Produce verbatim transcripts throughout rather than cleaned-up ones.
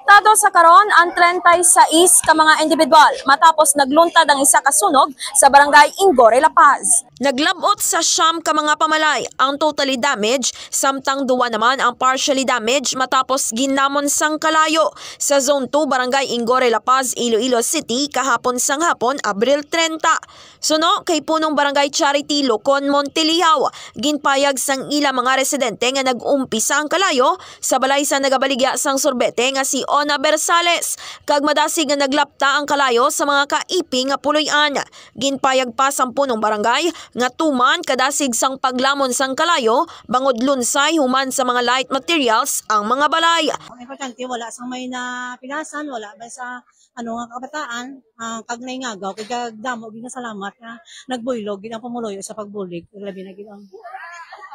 Apektado sa karon ang treinta y seis ka mga individual matapos nagluntad ang isa ka sunog sa barangay Ingore, La Paz. Naglab-ot sa siyam ka mga pamalay ang totally damage, samtang duwa naman ang partially damage matapos ginamon sang kalayo sa Zone two, Barangay Ingore, La Paz, Iloilo City, kahapon sang hapon, Abril treinta. Suno kay Punong Barangay Charity Locon Montelihaw, ginpayag sang ila mga residente nga nag-umpisa ang kalayo sa balay sa nagabaligya sang surbete nga si Ona Bersales, kag madasig nga naglapta ang kalayo sa mga kaiping nga puloy-an. Ginpayag pa sang punong barangay nga tuman kadasig sang paglamon sang kalayo, bangod lunsay human sa mga light materials ang mga balay. Ang importante, wala sang may napilasan, wala ba sa, ano, nga kabataan, ah, kag naingagaw, kay kag damo gid nga salamat nga nagbuylog gid ang pumuluyo sa pagbulig, labi na gid ang,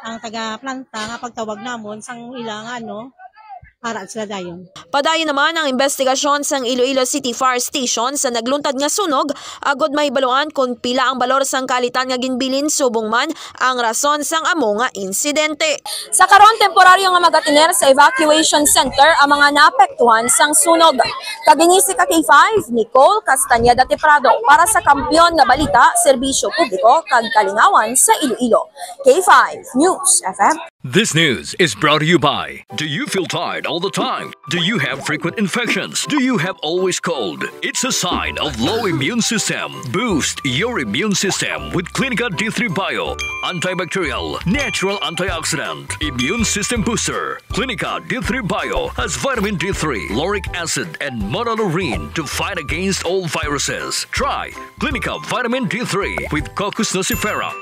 ang taga-planta nga pagtawag namon sang ila nga, ano, ara sila dayon. Padayon naman ang investigasyon sang Iloilo City Fire Station sa nagluntad nga sunog, agod mahibaluan kon pila ang balor sang kalitan nga ginbilin, subong man ang rason sang amo nga insidente. Sa karon, temporaryo nga magatener sa evacuation center ang mga naapektuhan sang sunog. Kag ini si ka K five, Nicole Castañeda Tiprado, para sa Kampiyon nga Balita, Serbisyo Publiko, kag Kalingawan sa Iloilo. K five News F M. This news is brought to you by: Do you feel tired all the time? Do you have frequent infections? Do you have always cold? It's a sign of low immune system. Boost your immune system with Clinica D three Bio, antibacterial, natural antioxidant, immune system booster. Clinica D three Bio has vitamin D three, lauric acid, and monolaurin to fight against all viruses. Try Clinica Vitamin D three with Cocos nucifera.